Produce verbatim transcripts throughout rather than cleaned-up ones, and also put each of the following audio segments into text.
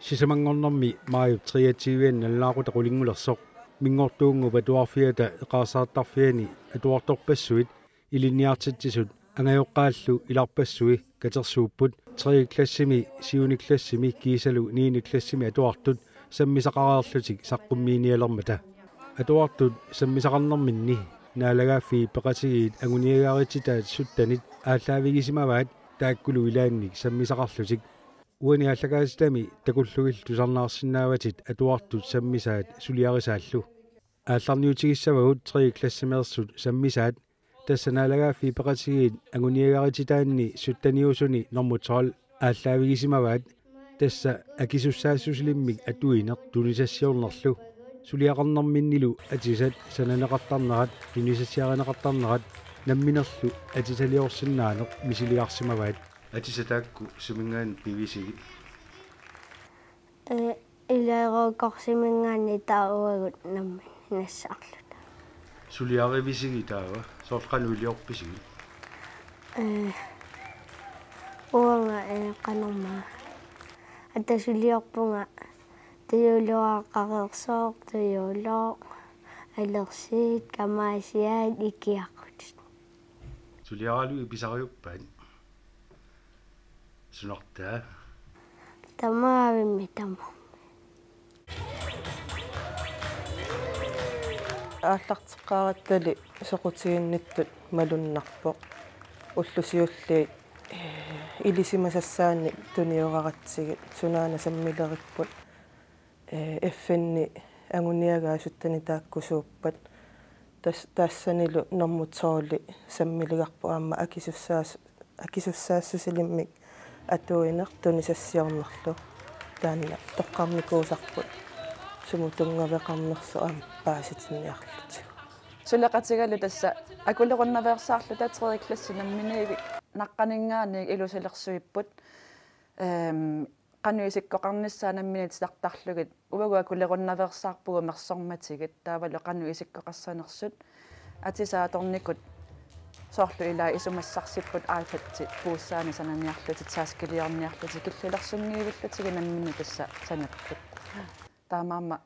Sisamanngornermi maajup treogtyve-ani nalunaaqutaq qulingulersoq. Minngortuunnguup Atuarfiata eqaarsaartarfiani atuartorpassuit ilinniartitsisut angajoqqaallu ilarpassui katersuupput. Tredje klassimi, syvende klassimi kiisalu niende klassimi atuartut sammisaqareerlutik saqqummiinialermata. Atuartut sammisaqarnerminni Naalagaaffiit Peqatigiit anguniagaarititaat syttenit aallaavigisimavaat taakkulu ilaannik sammisaqarlutik. Uani aallakaatitami takullugillu tusarnaarsinnaavatit atuartut sammisaat suliarisaallu. Aallarniutigissavagut tredje klassimeersut sammisaat, tassa Naalagaaffiit Peqatigiit anguniagaarititaanni sytteniusuni normu tolv aallaavigisimavaat, tassa akisussaassusilimmik atuineq tunisassiornerlu. Suliaqarnerminnilu atisat sananeqartarnerat, tunisassiarineqartarnerat namminerlu atisaliorsinnaaneq misiligarsimavaat. Atisat taakku suminngaanniit pivisigit? Ee, ilaaruukorsuminngaanniit taava uagut nammineq nassaarluta. Suliarivisigit taava? Soorlu qanoq iliorpisigit? Ee, uanga, ee, qanormaa. Atasuliorpunga tujuuluaqareersoq, tujuulooq, alersiit, kamaasiaat, ikiaqutit. Suliaralugit pisariuppat? Sunartaa? Tamaavimmi tamaat. Aallarteqqaarattali soqutiginnittut malunnarpoq. Ullut siulliit, ee, ilisimasassaannik tunioraratsigit sunaana sammileripput. Ee, F N-i anguniagaat syttenit taakkusuuppat. Tas-, tassanilu normu tolv sammiligarput aamma akisussaas-, akisussaassusilimmik atuineq tunisassiornerlu. Taanna toqqarnikuusarput sumut tunngaveqarnersoq aamma paasitinniarlutigu. Suleqatigalu tassa akulerunnaveersaarluta tredje klassi namminiiviit naqqaninngaanniit ilusilersuipput. Ehm, qanoq isikkoqarnissaa nammineq titartarlugit, uagut akulerunnaveersaarpugut mersormatigit, taavalu qanoq isikkoqassanersut. Atisaat atornikut soorlu ilaa isumassarsipput iPad-it puussaani sananiarlutik, taskiliorniarlutik, killilersunngivillutigit nammineq tassa sanapput. Taamaammat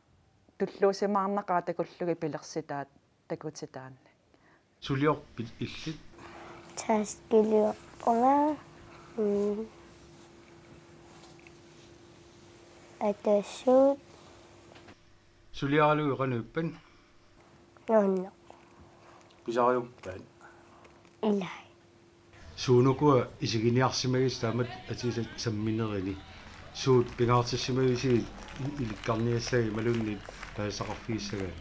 tulluusimaarnaqaaq takullugit pilersitaat takutitaannik. Suliorpit illit? Taskiliorpunga. Mm. Atassut. Suliaralugit qanoq ippat? Nuanneq. Pisariuppat? Ilai. Suunukua isiginiarsimagisi taamatut atisat samminerini? Suut pingaartissimavisigit i-, ilikkarniassagaat imaluunniit paasisaqarfigissagaat?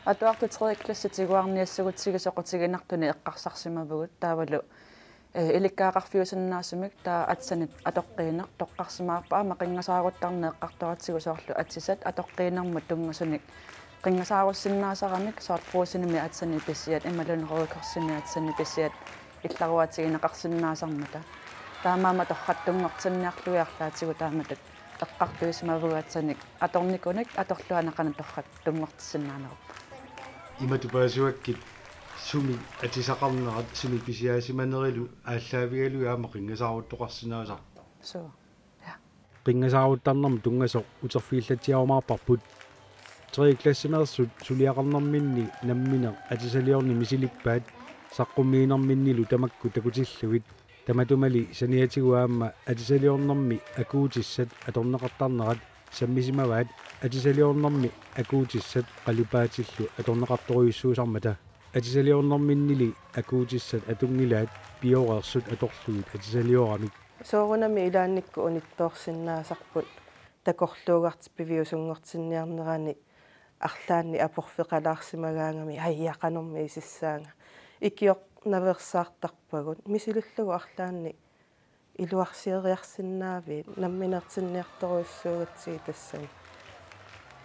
Atuartut tredje klassi tiguarniassagutsigit soqutiginartunik eqqarsarsimavugut, taavalu, eh, ilikkagaqarfiusinnaasumik taava atisat atoqqiineq toqqarsimavarput, aamma qinngasaaruttarneq eqqartoratsigu soorlu atisat atoqqiinermut tunngasunik qinngasaarussinnaasarami, soorlu Brugsenimi atisani pisiat imaluunniit Røde Korsimi atisani pisiat illaruatigineqarsinnaasarmata. Taamaammat torrattunngortinniarlugit arlaatigut taamatut eqqartuisimavugut atisat atornikunik atorluarneq qanoq torrattunngortissinnaanerput. Imatut paasivakkit sumik atisaqarnerat, sumik pisiaasimanerilu aallaavigalugit aamma qinngasaaruttoqarsinnaasarpoq. Suu. Ja. Qinngasaaruttarnermut tunngasoq uterfigillatsiarumaarparput. Tredje klassimeersut suliaqarnerminni nammineq atisaliorneq misilippaat, saqqummiinerminnilu tamakku takutillugit. Tamatumali saniatigut aamma atisaliornermi akuutissat atorneqartarnerat sammisimavaat, atisaliornermi akuutissat qalipaatillu atorneqartorujussuusarmata. Atisaliornerminnili akuutissat atunngilaat pioreersut atorlugit atisalioramik. Soorunami ilaannikkut unittoorsinnaasarput takorluugartik piviusunngortinniarnerani arlaannik aporfeqalaarsimagaangami, aja, qanormi isissaanga. Ikiornaveersaartarpagut, misilillugu arlaannik iluarsioriarsinnaaviit, nammineertinniartorujussuugatsigit tassani.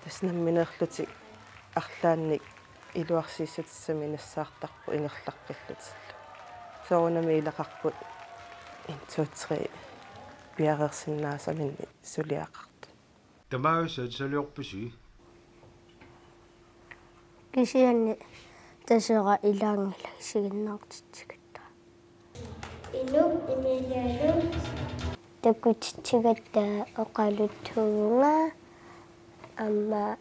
Tassa nammineerlutik arlaannik iluarsiissutissamik nassaartarput ingerlaqqillutillu. Soorunami ilaqarput en, to, tre piareersinnaasaminnik suliaqartut. Tamaasa atisaliorpisi? Kisianni Tasera ilaanngilaq isiginnaartitsigutta. Inuk Emilianuk. Takutitsigatta oqaluttuuvunga aamma,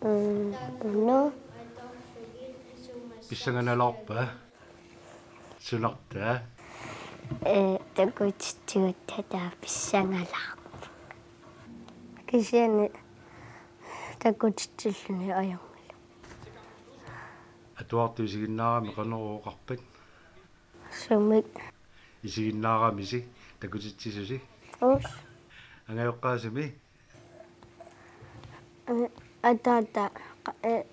mm, uno. Pissanganalaarpa? Sunarta? Ee, takutitsigatta taava pissangalaarpoq. Kisianni takutitsilluni ajorngilu. Atuartut isiginnaarami qanoq oqarpat? Sumik? Isiginnaaramisi takutitsisusi? Uus. Angajoqqaasimi? Ataata, qa-, e,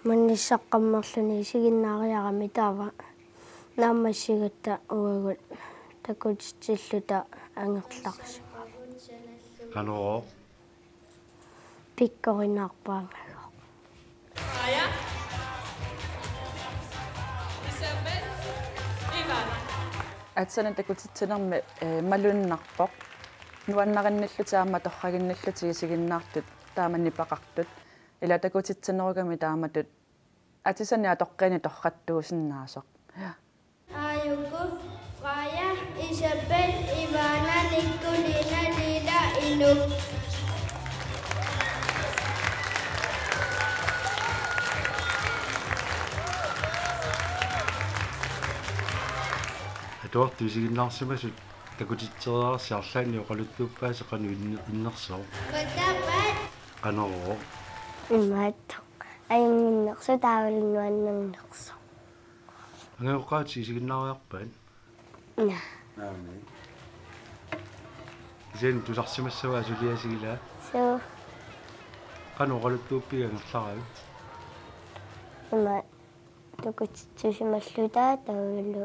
manissaqqammerluni isiginnaariarami taava naammassigatta uagut takutitsilluta angerlarsimavoq. Qanoq? Pikkorinaarpaangajoq. Isabel, Ivana. Atisanik takutitsinermi, eh, malunnarpoq. Nuannarinnillutik aamma torraginnillutik isiginnaartut taama nipeqartut. Ila takutitsinerugami taamatut atisanik atoqqiinik torrattuusinnaasoq. Aajuku, Freja, Isabel, Ivana, Nikolina, Lila, Inuk. Atuartut isiginnaarsimasut takutitseriarassi arlaannik oqaluttuuppaasi qanoq inne-, innersoq? Qanoq? Imaattoq. Ajunnginnersoq taavalu nuannernersoq. Angajoqqaat isiginnaariarpat? Naa. Naamik. Kisianni tusarsimassavaat suliassat ilaa? Suu. Qanoq oqaluttuuppigit angerlaravit? Ima takutitsisimalluta taavalu.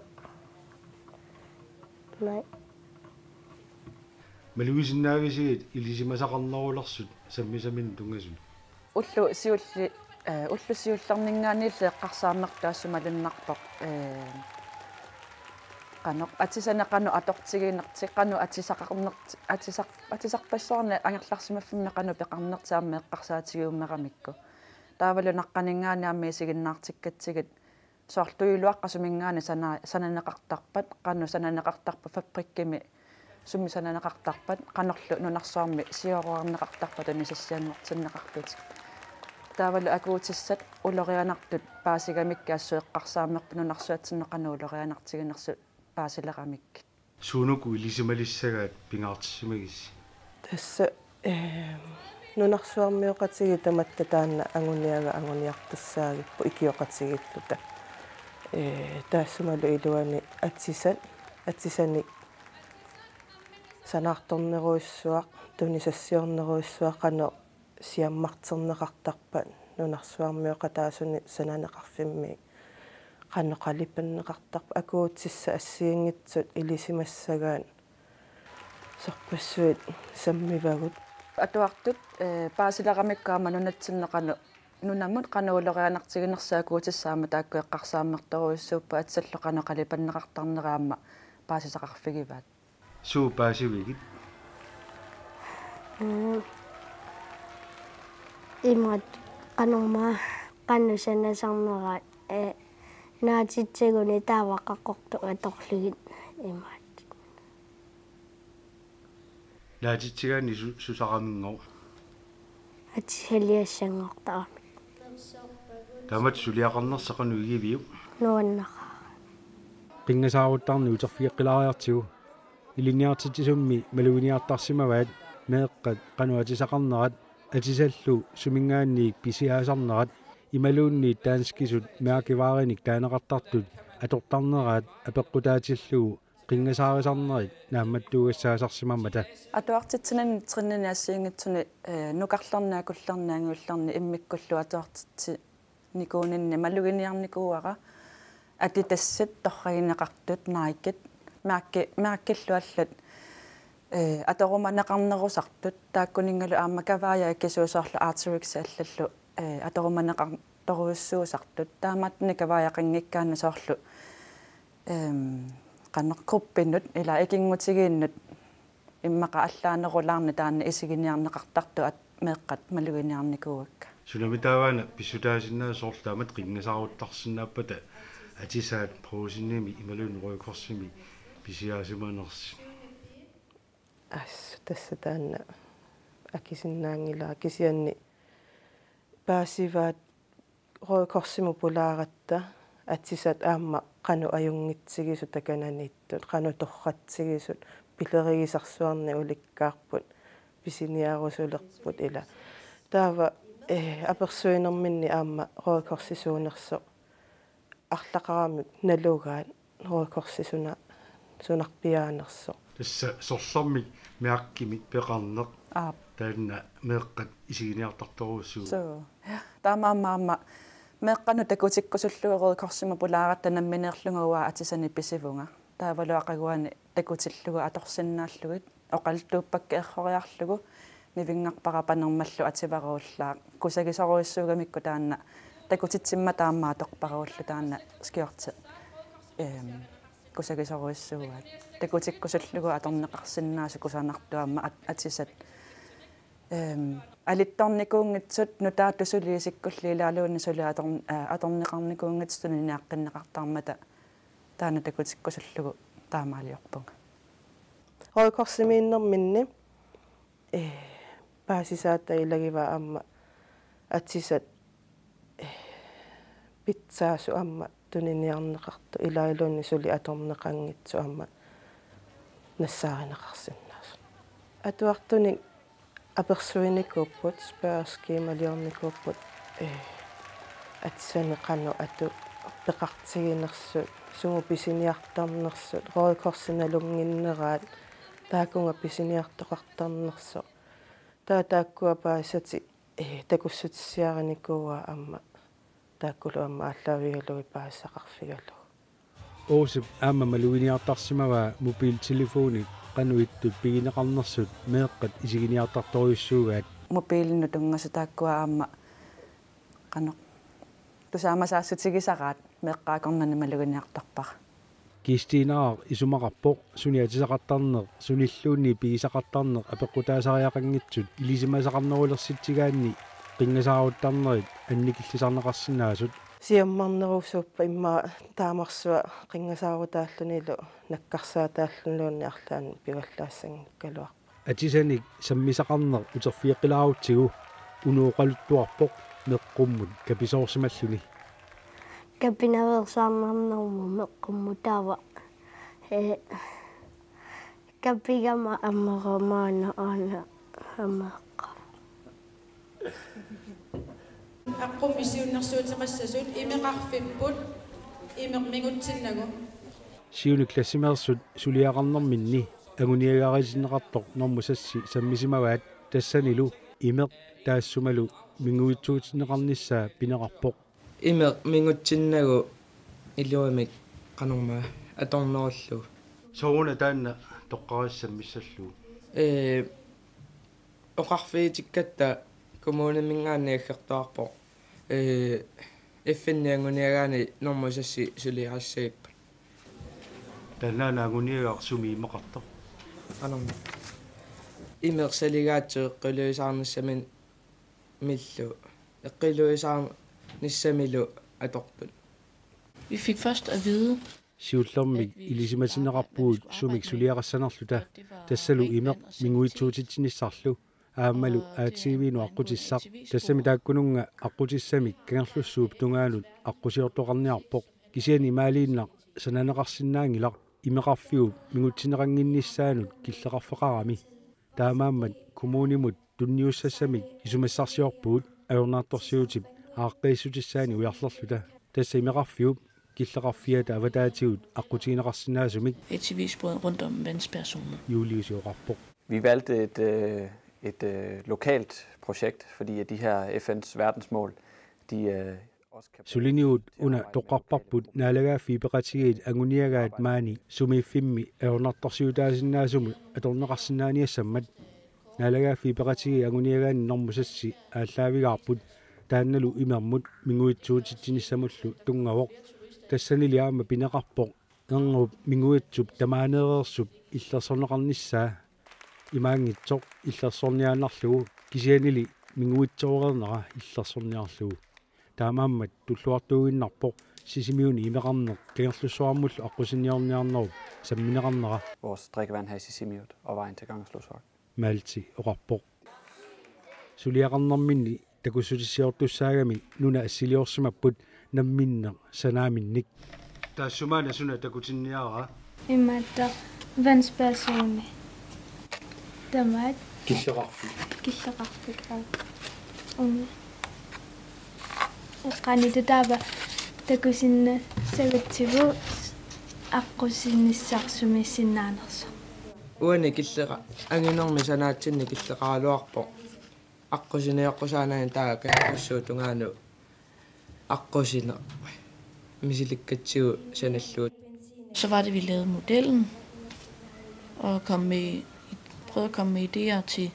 Ima. Malugisinnaavisigit ilisimasaqarnerulersut sammisaminnut tunngasut? Ullut siulli-, eh, ullut siullerninngaanniilli eqqarsaammertut assut malunnarpoq, eh, qanoq atisanik qanoq atortiginertik, qanoq atisaqarnertik, atisar-, atisarpassuarnik angerlarsimaffimmi qanoq peqarnertik aamma eqqarsaatigiummeramikku. Taavalu naqqaninngaanniit aamma isiginnaartikkatsigit soorlu tujuuluaqqat suminngaanniit sana-, sananeqartarpat, qanoq sananeqartarpat fabrikkimi sumi sananeqartarpat, qanorlu nunarsuarmi sioruarneqartarpat tunisassianngortinneqarlutik. Taavalu akuutissat ulorianartut paasigamikkit assut eqqarsaammerput nunarsuatsinni qanoq ulorianartiginersut paasileramikkit. Suunuku ilisimalissagaat pingaartissimagisi? Tassa, eh, nunarsuarmioqatigiit tamatta taanna anguniagaa anguniartussaagipput ikioqatigiilluta. Eh, taassumalu iluani atisat, atisanik sanaartornerujussuaq, tunisassiornerujussuaq, qanoq siammarterneqartarpat nunarsuarmioqataasuni sananeqarfimmi, qanoq qalipanneqartarpat, akuutissat assigiinngitsut ilisimassagaat sorpassuit sammivagut. Atuartut, eh, paasileramikku aamma nunatsinni qanoq, nunamut qanoq ulorianartiginersut akuutissat aamma taakku eqqarsaammertorujussuupput, atisallu qanoq qalipanneqartarnerat aamma paasisaqarfigivaat. Suut paasivigit? Mm. Imaattoq qanormaa qanoq sanasarnerat, eh, naatitsiguni taava qaqortoq atorlugit imaattoq. Naatitsigaanni su-, susaqqaminngooq? Atisaliassanngortaramik. Taamatut suliaqarnersi qanoq igiviuk? Nuannaqaaq. Qinngasaaruttarneq uterfigeqqilaariartigu ilinniartitsisummi maluginiartarsimavaat meeqqat qanoq atisaqarnerat, atisallu suminngaanniit pisiaasarnerat imaluunniit danskisut mærkevarenik taaneqartartut atortarneraat apeqqutaatillugu qinngasaarisarnerit naammattuugassaasarsimammata. Atuartitsinani trinini assigiinngitsuni, eh, nukarlerni akullerni angajullerni immikkullu atuartitsinikuuninni maluginiarnikuuara Adidassit torragineqartut, Nikit, mærki-, mærkillu allat, eh, atorumaneqarnerusartut, taakkuninngalu aamma kavaajat akisuut soorlu Arc'teryx allallu, eh, atorumaneqartorujussuusartut, taamaattunik kavaajaqanngikkaanni soorlu, ehm, qanoq gruppinut ila ikinngutigiinnut immaqa allaanerulaarneq taanna isiginiarneqartartoq at-, meeqqat maluginiarnikuuakka. Sunami taavaana pissutaasinnaasut soorlu taamatut qinngasaaruttarsinnaappata atisaat Brugsenimi imaluunniit Røde Korsimi pisiaasimanersut? Assut tassa taanna akisinnaanngilara, kisianni paasivaat Røde Korsimut pulaaratta atisat aamma qanoq ajunngitsigisut takananiittut, qanoq torratsigisut, pilerigisarsuarnik ulikkaarput, pisiniarusulerput ila. Taava, eh, apersuinerminni aamma Røde Korsisuunersoq arlaqaramik nalugaat Røde Korsi suna-, sunarpiaanersoq. Tassa sorlermik mærkimik peqarneq. Aap. Taanna meeqqat isiginiartartorujussuupput. Suu. Taamaammat aamma meeqqanut takutikkusullugu Røde Korsimut pulaaratta nammineerlunga uanga atisanik pisivunga. Taavalu aqaguani takutillugu atorsinnaallugit, oqaluttuuppakka erroriarlugu, nivinngarpara panermallu ativaruullaaq. Kusagisorujussuugamikku taanna takutitsimmata aamma atorparuullu taanna skjorte. Ehm, kusagisorujussuugaat. Takutikkusullugu atorneqarsinnaasut kusanartut aamma at-, atisat. Ehm, alittornikuunngitsut nutaatut suli isikkulli ilaaluunniit suli ator-, aa, atorneqarnikuunngitsut tuniniaqqinneqartarmata taanna takutikkusullugu taamaaliorpunga. Røde Korsimiinnerminni, eh, paasisaata ilagivaat aamma atisat, eh, pitsaasut aamma tuniniarneqartut ilaaluunniit suli atorneqanngitsut aamma nassaarineqarsinnaasut. Atuartunik apersuinikuupput, spørgeskemaliornikuupput, eh, atisanik qanoq atut peqartiginersut, sumut pisiniartarnersut, Røde Korsi nalunnginneraat, taakkununnga pisiniartoqartarnersoq. Taava taakkua paasisatik, eh, takussutissiarinikuuaat aamma taakkulu aamma aallaavigalugit paasisaqarfigalugu. Aasip aamma maluginiartarsimavaa mobiltelefonit qanoq ittut pigineqarnersut meeqqat isiginiartartorujussuugaat. Mobilinut tunngasut taakkua aamma qanoq tusaamasaassutigisaraat meeqqat akornanni maluginiartarpara. Kiistinaa isumaqarpoq suni atisaqartarneq, sunilluunniit pigisaqartarneq apeqqutaasariaqanngitsut ilisimasaqarnerulersitsigaanni qinngasaaruttarnerit annikillisarneqarsinnaasut. Siammarnerusuuppat immaqa taamarsuaq qinngasaarutaallunilu nakkarsaataalluniluunniit arlaannik pigallaassanngikkaluarpoq. Atisanik sammisaqarneq uterfigeqqilaarutsigu Uno oqaluttuarpoq meqqummut kapisoorsimalluni. Kapinaveersaarnarnermut meqqummut taava, eh, kapigama amerama aana aana ameqqa. Aqqummi siunnersuuteqassasut imeqarfipput, imeq mingutsinnagu. Siunik klassimeersut suliaqarnerminni anguniagaritinneqartoq normu sassi sammisimavaat, tassanilu imeq taassumalu minguitsuutinneqarnissaa pineqarpoq. Imeq mingutsinnagu iluamik qanormaa atornerullugu. Sooruna taanna toqqarissammissallugu? Ee, oqarfigitikkatta kommuniminngaanniit aggertuarpoq. Ee, F N-ip anguniagaani normu sassi suliassagippat. Taannaana anguniagaq sumi imeqartoq? Qanormi. Imeq saligaatsut eqqiluisaarnissamillu, eqqiluisaarnissamilu atorput. Vi fik først at vide, Siullermik ilisimatinneqarpugut sumik suliaqassanerluta, tassalu imeq minguitsuutitsinissarlu aammalu A T V-nut aqqutissaq. Tassami taakkununnga aqqutissamik Kangerlussuup tungaanut aqqusiortoqarniarpoq. Kisianni imaaliinnaq sananeqarsinnaanngilaq imeqarfiup mingutsinneqannginnissaanut killeqarfeqarami. Taamaammat kommunimut tunniussassamik isumassarsiorpugut ajornartorsiutip aaqqiissutissaani ujarlerluta. Tassa imeqarfiup killeqarfiata avataatigut aqqutigineqarsinnaasumik. A T V-sporet rundt om vandspærrezonen. Julius oqarpoq. Vi valgte et, øh, et, øh, lokalt projekt, fordi at de her F N's verdensmål, de, øh, også kan bruges Suliniut til at una arbejde med lokale toqqarparput problemer. Naalagaaffiit Peqatigiit anguniagaat maani sumiiffimmi ajornartorsiutaasinnaasumut atorneqarsinnaaniassammat. Naalagaaffiit Peqatigiit anguniagaanni normu sassi aallaavigaarput, taannalu imermut minguitsuutitsinissamullu tunngavoq. Tassanili aamma pineqarpoq erngup minguitsup tamaaneereersup illersorneqarnissaa. Imaanngitsoq illersorniaannarlugu, kisiannili minguitsooreernera illersorniarlugu. Taamaammat tulluartuuginnarpoq Sisimiuni imeqarneq Kangerlussuarmullu aqqusinniorniarnerup sammineqarnera. Vores drikkevand her i Sisimiut og vejen til Kangerlussuaq. Malti oqarpoq. Suliaqarnerminni takussutissiortussaagami nuna assiliorsimapput namminneq sanaaminnik. Taassumaana suna takutinniaraa? Imaattoq vandspersoni. Tamaat. Killeqarfik. Killeqarfik. Umi. Eqqaani tataava takusinnassagatsigu aqqusinnissarsumiissinnaanersoq. Uani killeqa anginermi sanaatsinni killeqaraluarpoq. Aqqusinioqqusaanani taava Kangerlussuup tungaanut aqqusineq misilikkatsigu sanallugu. Så var det, vi lavede modellen og kom med, prøvede at komme med idéer til,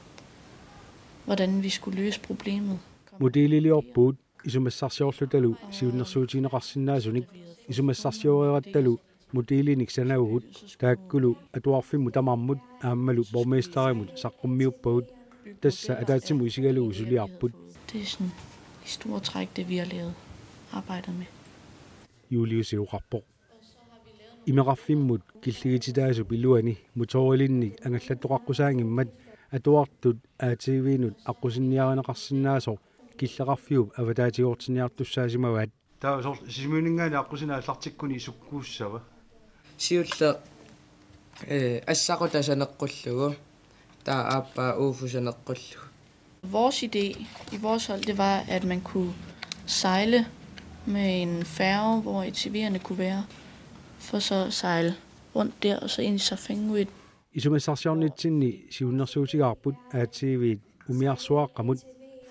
hvordan vi skulle løse problemet. Modeliliorpugut isumassarsiorlutalu siunnersuutigineqarsinnaasunik isumassarsioreerattalu modelinik sanavugut taakkulu atuarfimmut tamarmut aammalu borgmesterimut saqqummiuppagut tassa ataatsimut isigalugu suliarput. Det er sådan i store træk det, vi har lavet arbejdet med. Julius oqarpoq. Imeqarfimmut killigititaasup iluani motorilinnik angallattoqaqqusaanngimmat atuartut A T V-nut aqqusinniarineqarsinnaasoq killeqarfiup avataatigoortinniartussaasimavaat. Taava soorlu Sisimiuninngaanniit aqqusineq aallartikkuni sukkuussava? Siulleq eh, assaquta saneqqullugu, taava aappaa uufu saneqqullugu. Vores idé i vores hold, det var, at man kunne sejle med en færge, hvor A T V'erne kunne være, for så at sejle rundt der, og så ind i Sarfannguit. Isumassarsiornitsinni siunnersuutigaarput A T V-t umiarsuaqqamut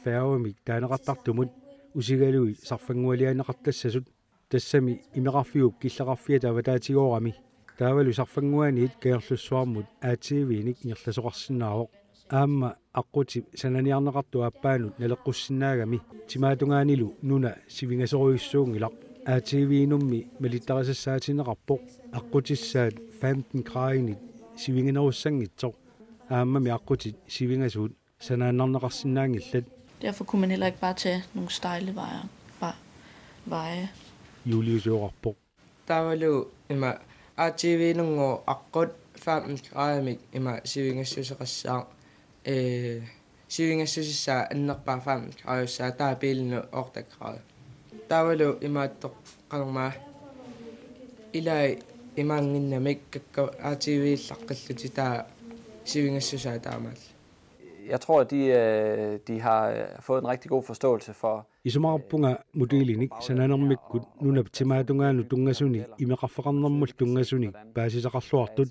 færgemik taaneqartartumut usigalui sarfanngualiaanneqartassasut. Tassami imeqarfiup killeqarfiata avataatigoorami taavalu sarfannguaniit Kangerlussuarmut A T V-nik ingerlasoqarsinnaavoq. Aamma aqqutip sananiarneqartup aappaanut naleqqussinnaagami timaatungaanilu nuna sivingasorujussuunngilaq. A T V-nummi malittarisassaatigineqarpoq aqqutissaat femten gradinit sivinganerussanngitsoq aammami aqqutit sivingasuut sanaannarneqarsinnaanngillat. Derfor kunne man heller ikke bare tage nogle stejle veje. Bare veje. Julius oqarpoq. Taavalu ima A T V-nunngooq aqqut femten gradimik ima sivingassuseqassaaq. Eh, sivingassusissaa annerpaaq femten gradissaa taava biilinut otte grader. Taavalu imaattoq qanormaa ilai imaannginnamik kakka A T V-llaqqillutik taava sivingassusaa taamaallaat. Jeg tror, at de, øh, de har øh, fået en rigtig god forståelse for Isumaqarpunga modelinik sananermikkut nunap timaatungaanut tunngasunik imeqarfeqarnermullu tunngasunik paasisaqarluartut.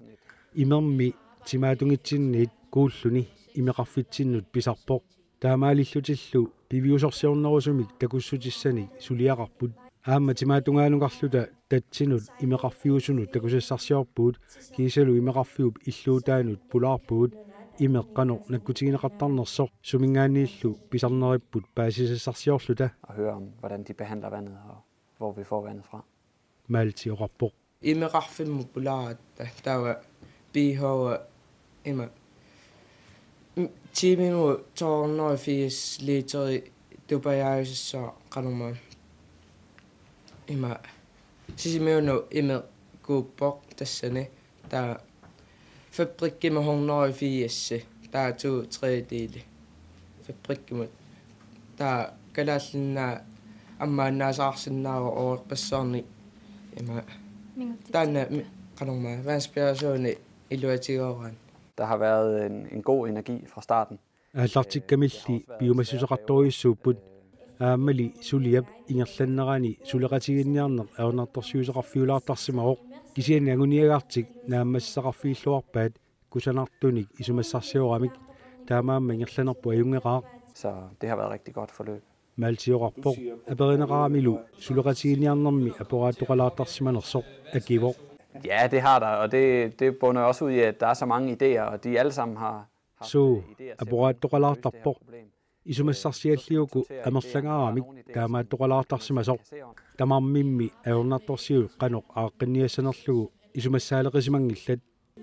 Imermi timaatungitsinniit kuulluni imeqarfitsinnut pisarpoq. Taamaalillutillu piviusorsiornerusumik takussutissanik suliaqarput. Aamma timaatungaanukarluta tatsinut imeqarfiusunut takusassarsiorpugut kiisalu imeqarfiup illuutaanut pulaarpugut imeq qanoq nakkutigineqartarnersoq suminngaanniillu pisarneripput paasisassarsiorluta. Og høre om, hvordan de behandler vandet og hvor vi får vandet fra. Malti oqarpoq. Imeqarfimmut pulaaratta taava pihoa ima tiimimut to hundrede og firs literi tupajaajusassaq qanormaa. Ima Sisimiunut imeq kuuppoq tassani taava fabrikkimut hundrede og firs taava to tredjedele fabrikkimut taava Kalaallit Nunaat ammaannaasaqarsinnaavoq oqarpassuarnik ima taanna qanormaa vandspersoni iluatigooraanni. Der har været en, en god energi fra starten. Aallartikkamilli piumassuseqartorujussuupput aammali suliap ingerlannerani suleqatigiinniarneq ajornartorsiuteqarfiulaartarsimavoq kisianni anguniagartik naammassisaqarfigilluarpaat kusanartunik isumassarsioramik taamaammat ingerlanerput ajunngeqaaq. Så det har været et rigtig godt forløb. Malti oqarpoq aperineqaramilu suleqatigiinniarnermi aporaattoqalaartarsimanersoq akivoq. Ja, det har der, og det, det bunder også ud i, at der er så mange idéer, og de alle sammen har Suu aporaattoqalaartarpoq. Isumassarsialliuku amerlangaaramik taamaattoqalaartarsimasoq. Tamarmimmi ajornartorsiut qanoq aaqqinniassanerlugu isumassaaleqisimanngillat.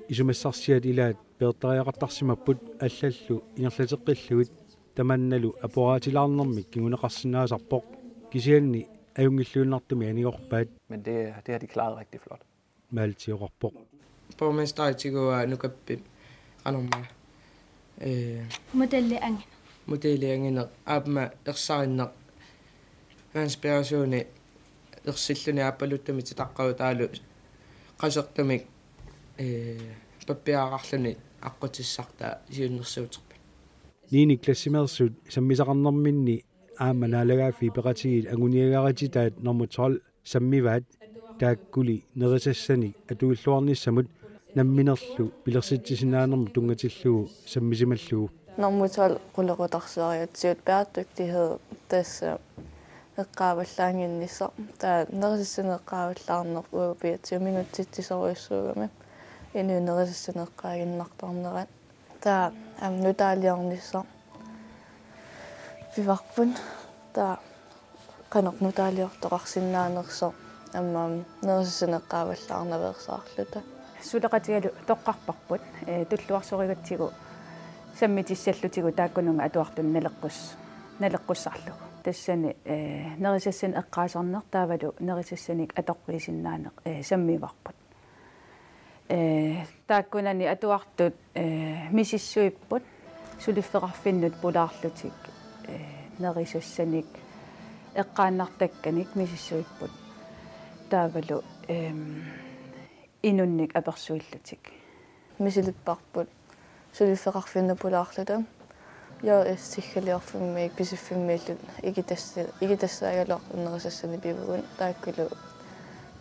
Isumassarsiat ilaat peertariaqartarsimapput allallu ingerlateqqillugit tamannalu aporaatilaarnermik kinguneqarsinnaasarpoq. Kisianni ajunngilluinnartumik anigorpaat. Men det, det har de klaret rigtig flot. Maaltioqarpoq. Borgmesteri tiguaa Nukappip qanormaa. Eh, Modelli angineq. Modelli angineq aamma ersarinneq. Hans Personi ersilluni aappaluttumik titaqqautaalu qasertumik, eh, pappiararluni aqqutissartaa siunnersuuterput. Niende klassimeersut sammisaqarnerminni aamma Naalagaaffiit Peqatigiit anguniagarititaat normu tolv sammivaat, taakkuli nerisassanik atuilluarnissamut namminerlu pilersitsisinnaanermut tunngatillugu sammisimallugu. Normu tolv qulequtarsiarigatsigu bæredygtighed tassa eqqaavallaannginnissaq. Taava nerisassanik eqqaavallaarneq uagut piatsigut mingutsitsisorujussuugami inuit nerisassanik eqqaaginnartarnerat. Taava aamma nutaaliornissaq pivarput. Taava qanoq nutaaliortoqarsinnaanersoq aamma nerisassanik eqqaavallaarnaveersaarluta. Suleqatigalu toqqarparput, eh, tulluarsorigatsigu sammitissallutigu taakkununnga atuartut naleqqus-, naleqqussarlugu. Tassani, eh, nerisassanik eqqaasarneq taavalu nerisassanik atoqqiisinnaaneq, eh, sammivarput. Eh, taakkunani atuartut, eh, misissuipput suliffeqarfinnut pulaarlutik, eh, nerisassanik eqqaannartakkanik misissuipput. Taavalu, ehm, inunnik apersuillutik. Misilipparput suliffeqarfinnut pulaarluta. J S Siggaliorfimmiit Pisiffimmiillu ikitassi-, ikitassaagaluartut nerisassanik pivugut, taakkulu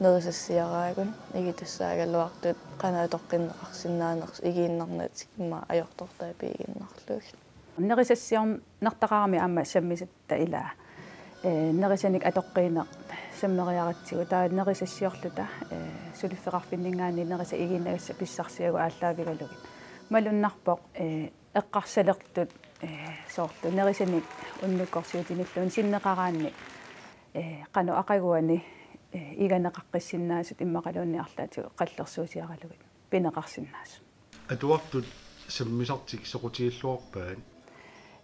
nerisassiaraagut, ikitassaagaluartut qanoq atoqqinneqarsinnaanersoq igiinnarnatik immaqa ajortortaa piiginnarlugit. Nerisassiornartaqarami aamma sammisatta ilaa. Eh, nerisanik atoqqiineq sammeriaratsigu taava nerisassiorluta, eh, suliffeqarfinninngaanniit nerisat igiinnagassat pissarsiagut aallaavigalugit. Malunnarpoq, eh, eqqarsalertut, eh, soorlu nerisanik unnukkorsiutinilluunniit sinneqaraanni, eh, qanoq aqaguani, eh, iganeqaqqissinnaasut immaqaluunniit arlaatigut qallersuusiaralugit pineqarsinnaasut. Atuartut sammisartik soqutigilluarpaat?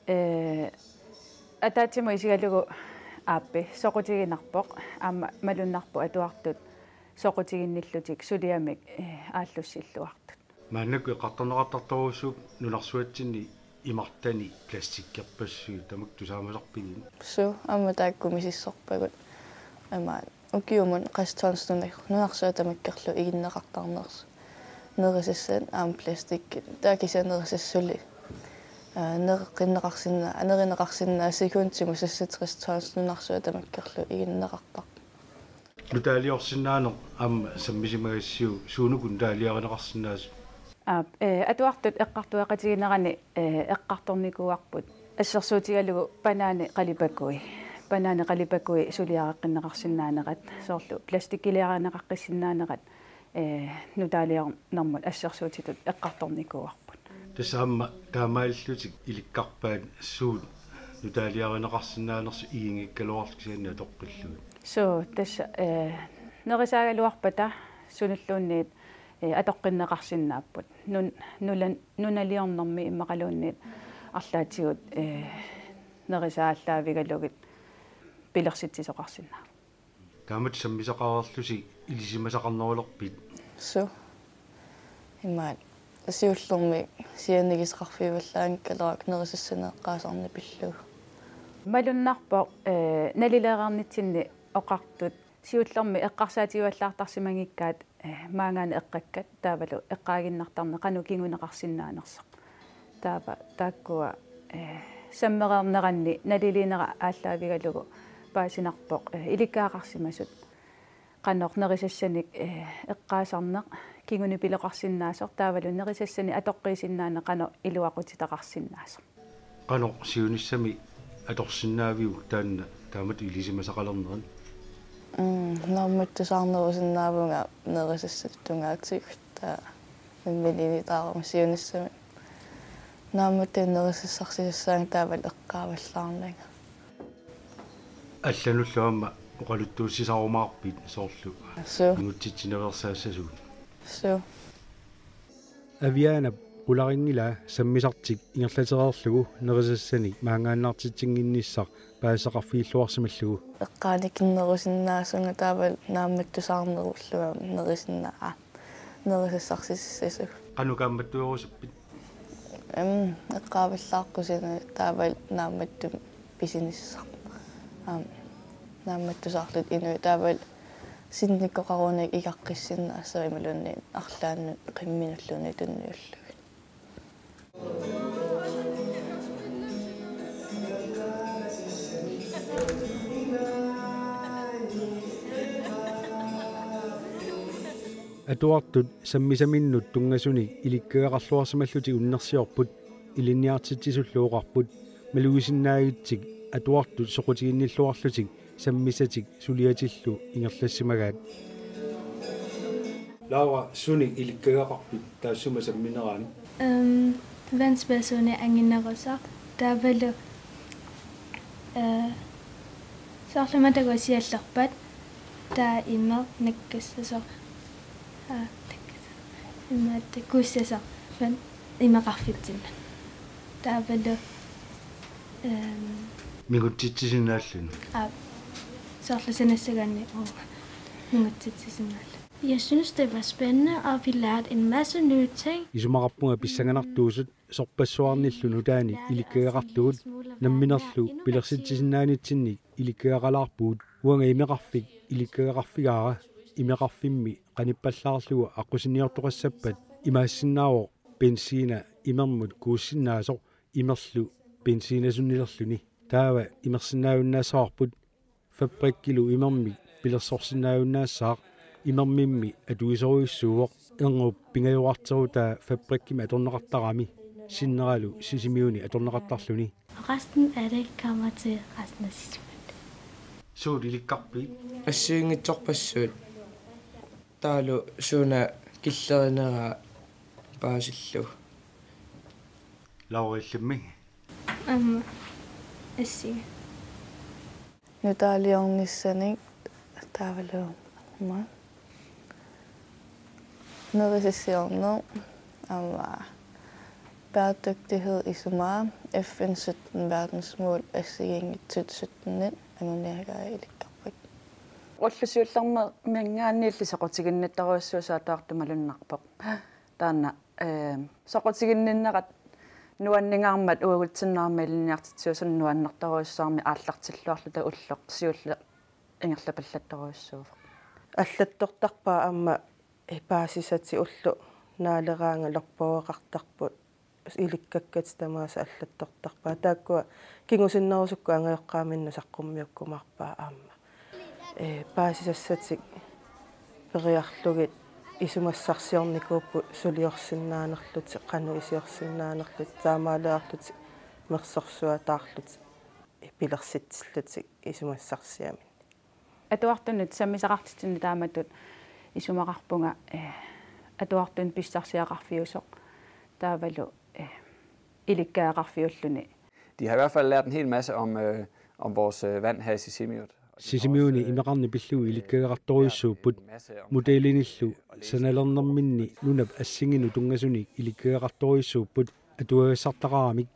Eh, ataatsimut isigalugu aappi soqutiginarpoq, aamma malunnarpoq atuartut soqutiginnillutik suliamik, eh, aallussilluartut. Maannakkut eqqartorneqartartorujussuupput nunarsuatsinni imartani plastikkerpassuit, tamakku tusaamasarpigit? Suu, aamma taakku misissorpagut. Aamma ukiumut qassit tons nuna-, nunarsuaq tamakkerlugu iginneqartarnersoq. Nerisassat aamma plastik, taava kisianni nerisassat suli, aa, nereqqinneqarsinnaa-, nerineqarsinnaasoq sekundimut seksogtres tons nunarsuaq tamakkerlugu iginneqartarpoq. Nutaaliorsinnaaneq aamma sammisimagassiuk, suunuku nutaaliarineqarsinnaasut? Aap, eh, atuartut eqqartueqatiginerani, eh, eqqartornikuuarput assersuutigalugu banaani qalipakui. Banaani qalipakui suliareqqinneqarsinnaanerat, soorlu plastikkiliarineqaqqissinnaanerat, eh, nutaaliornermut assersuutitut eqqartornikuuarput. Tassa aamma taamaalillutik ilikkarpaat suut nutaaliarineqarsinnaanersut iginngikkaluarlutik kisianni atoqqillugit. Suu, tassa, eh, nerisaagaluarpata sunilluunniit, eh, atoqqinneqarsinnaapput. Nun-, nulan-, nunaliornermi immaqaluunniit arlaatigut, eh, nerisaat aallaavigalugit pilersitsisoqarsinnaapput. Taamatut sammisaqareerlusi ilisimasaqarnerulerpit? Suu. Imaat siullermik sianigisaqarfigivallaanngikkaluarlugu nerisassanik eqqaasarneq pillugu. Malunnarpoq, eh, nalileereernitsinni oqartut siullermik eqqarsaatigivallaartarsimanngikkaat, eh, maanngaanniit eqqakkat taavalu eqqaaginnartarneq qanoq kinguneqarsinnaanersoq. Taava taakkua, eh, sammereerneranni naliliinera aallaavigalugu paasinarpoq, eh, ilikkagaqarsimasut qanoq nerisassanik, eh, eqqaasarneq kinguneq piloqarsinnaasoq taavalu nerisassanik atoqqiisinnaaneq qanoq iluaqutitaqarsinnaasoq. Qanoq siunissami atorsinnaaviuk taanna taamatut ilisimasaqalernerit? Mm, naammattusaarnerusinnaavunga nerisassatut tungaatigut, taava imminut taarama siunissami. Naammattunik nerisassarsisussaanga taavalu eqqaavallaarnanga. Allanullu aamma oqaluttuussisarumaarpit soorlu? Suu. Mingutsitsinaveersaassasugut. Suu. Avianap qularinngilaa sammisartik ingerlatereerlugu nerisassanik maanngaannartitsinnginnissaq paasisaqarfigilluarsimallugu. Eqqaanikinnerusinnaasunga taavalu naammattusaarnerullunga nerisinna-, aa, nerisassarsisassasugut. Qanoq kaammattuerusuppit? Em, eqqaavallaaqqusineq taavalu naammattumik pisinissaq. Aam, naammattusaarluta inuit taavalu sinnikkoqarunik igaqqissinnaassaaq imaluunniit arlaannut qimminulluunniit tunniullugit. Atuartut sammisaminnut tunngasunik ilikkagaqarluarsimallutik unnersiorput, ilinniartitsisullu oqarput malugisinnaagitsik atuartut soqutiginnilluarlutik sammisatik suliatillu ingerlassimagaat. Laura, sunik ilikkagaqarpit taassuma sammineraanik? Øhm, Vandsbærsuunik anginerusaq. Taavalu, øh, soorlu matagu siallerpat, taava imeq nakkassasoq. Aa, nakkassasoq. Imaattoq kuussasoq. Vand, imeqarfitsinnut. Taavalu, øhm, mingutsitsisinnaalluni. Aa, soorlu sanassagaanni, uu, mingutsitsisinnaalluni. Jeg synes, det var spændende, og vi lærte en masse nye ting. Isumaqarpunga pissanganartuusut sorpassuarnillu nutaanik ilikkagaqartugut namminerlu pilersitsisinnaanitsinnik ilikkagaqalaarpugut. Uanga imeqarfik ilikkagaqarfigaara, imeqarfimmi qanippallaarlugu aqqusinniortoqassappat imaassinnaavoq benzina imermut kuussinnaasoq imerlu benzinasunnilerluni. Taava imersinnaajunnaassavarput. Fabrikkilu imermik pilersorsinnaajunnaassaaq, imermimmi atuisorujussuuvoq, erngup pingajorarterutaa fabrikkimi atorneqartarami, sinneralu Sisimiuni atorneqartarluni. Og resten af det kommer til resten af Sisimiut. Suut ilikkarpit? Assigiinngitsorpassuit. Taavalu suuna killerinera paasillugu. Laura, illimmi? Aamma. Assiga. Nutaaliornissanik taavalu aamma nerisassiorneq aamma bæredygtighed isumaa, F N sytten verdensmål assigiinngitsut syttenit anguniagai ilikkarput. Ulloq siullermi-, minngaanniilli soqutiginnittorujussuusoq atuartut malunnarpoq. Taanna, eh, soqutiginninnerat nuanningaarmat uagutsinnut aamma ilinniartitsisunut nuannertorujussuarmik aallartilluarluta ulloq siulleq ingerlapallattorujussuuvoq. Allattortarpaat aamma, eh, paasisatik ulloq naaleraangat lorporeqartarput ilikkakkatik tamaasa allattortarpaat. Taakkua kingusinnerusukkut angajoqqaaminnut saqqummiukkumaarpaat aamma. Ee, paasisassatik periarlugit isumassarsiornikuupput suliorsinnaanerlutik, qanoq iliorsinnaanerlutik, taamaaliorlutik, mersorsuataarlutik, pilersitsillutik isumassarsiaminnik. Atuartunut sammisaqartitsineq taamatut isumaqarpunga, eh, atuartunut pissarsiaqarfiusoq taavalu, eh, ilikkagaqarfiulluni. De har i hvert fald lært en hel masse om, øh, om vores, øh, vand her i Sisimiut. Sisimiuni imeqarneq pillugu ilikkagaqartorujussuupput. Modelinillu sanalernerminni nunap assinginut tunngasunik ilikkagaqartorujussuupput atuagassartaqaramik.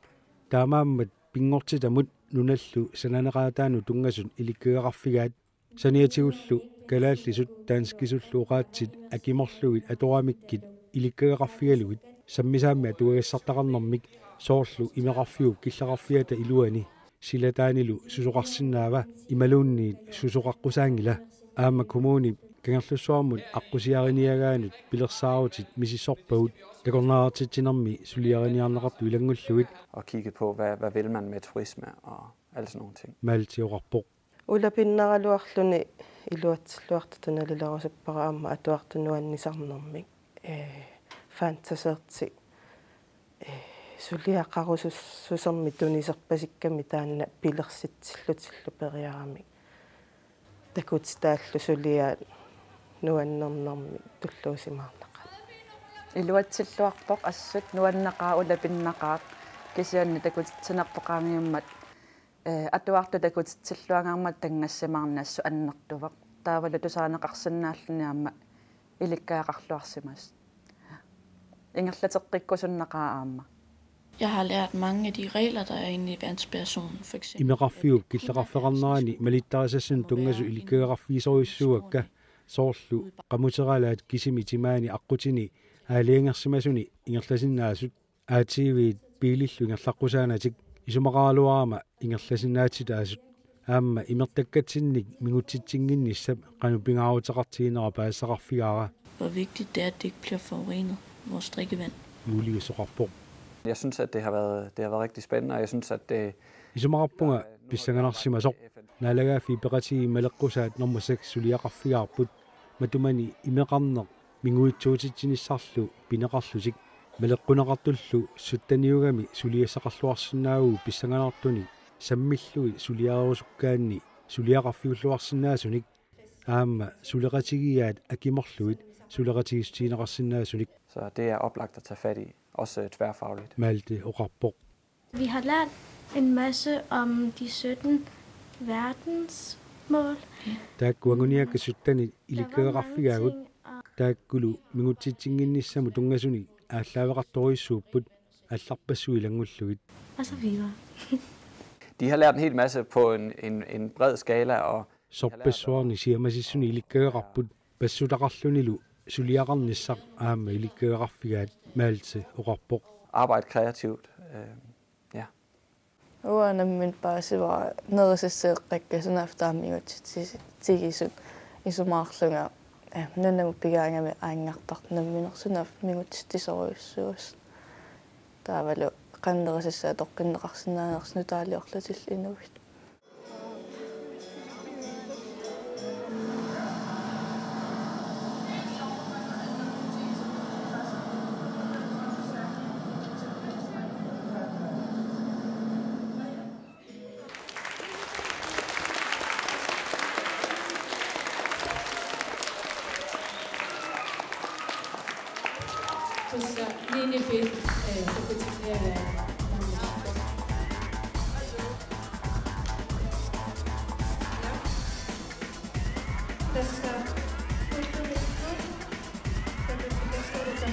Taamaammat pinngortitamut nunallu sananeqaataanut tunngasut ilikkagaqarfigaat. Saniatigullu kalaallisut danskisullu oqaatsit akimorlugit atoramikkit ilikkagaqarfigalugit sammisaammi atuagassartaqarnermik, soorlu imeqarfiup killeqarfiata iluani silataanilu susoqarsinnaava imaluunniit susoqaqqusaanngila. Aamma kommunip Kangerlussuarmut aqqusiariniagaanut pilersaarutit misissorpagut takornariartitsinermi suliariniarneqartut ilanngullugit. Og kigge på, hvad, hvad vil man med turisme og alle sådan nogle ting. Malti oqarpoq. Ulapinnaraluarluni iluatsilluartutut nalilerusuppara aamma atuartut nuannisarnermik. Ee, fantaseertik, ee, suliaqarusussusermik tuniserpasikkami taanna pilersitsillutillu periaramik. Takutitaallu suliaat nuannernermik tulluusimaarnaqaat. Iluatsilluarpoq assut, nuanneqaaq, ulapinnaqaaq, kisianni takutitsinerput qaangiummat, eh, atuartut takutitsilluangaarmata tanngassimaarneq assut annertuvoq. Taavalu tusaaneqarsinnaalluni aamma ilikkagaqarluarsimasut. Ingerlateqqikkusunnaqaaq aamma. Jeg har lært mange af de regler, der er inde i vandspersonen, for eksempel. Imeqarfiup killeqarfeqarnerani malittarisassanut tunngasut ilikkagaqarfigisorujussuuakka, soorlu qamuteralaat kisimi timaani aqqutini aalajangersimasuni ingerlasinnaasut, A T V-t biilillu ingerlaqqusaanatik, isumaqaraluarama ingerlasinnaatitaasut. Aamma imertakkatsinnik mingutsitsinnginnissap qanoq pingaaruteqartiginera paasisaqarfigaara. Hvor vigtigt det er, at det ikke bliver forurenet, vores drikkevand. Julius oqarpoq. Jeg synes, at det har været, det har været rigtig spændende, og jeg synes, at det... Isumaqarpunga pissanganarsimasoq. Naalagaaffiit Peqatigiit maleqqusaat nummer seks suliaqarfigaarput. Matumani imeqarneq minguitsuutitsinissarlu pineqarlutik. Maleqquneqartullu sytteniugami suliassaqarluarsinnaavugut pissanganartunik sammillugit suliarerusukkaanni suliaqarfiulluarsinnaasunik. Aamma suleqatigiiaat akimorlugit suleqatigiissutigineqarsinnaasunik. Så det er oplagt at tage fat i, også øh, tværfagligt. Malte oqarpoq. Vi har lært en masse om de sytten verdensmål. Taakku anguniakkat syttenit ilikkagaqarfigaagut. Taakkulu mingutsitsinnginnissamut tunngasunik aallaaveqartorujussuupput, allarpassuit ilanngullugit. Og så videre. De har lært en hel masse på en, en, en bred skala, og Sorpassuarnik siamasissunik ilikkagaqarput, passutaqarlunilu suliaqarnissaq aamma ilikkagaqarfigaat, Malte oqarpoq. Arbejde kreativt. Øh, ja. Uanga nammineq paasivara nerisassaqqakka sunaaffa taama mingutsitsigisut, isumaqarlunga, eh, nunamut pigaangami aanngartartut nammineq sunaaffa mingutsitsisorujussuusut. Taavalu qanoq nerisassaa toqqinneqarsinnaanersoq nutaaliorlutillu inuit. Tuossa Ninipin, eh, Jupiteria ja Tässä kulttuurissa, ja tässä kulttuurissa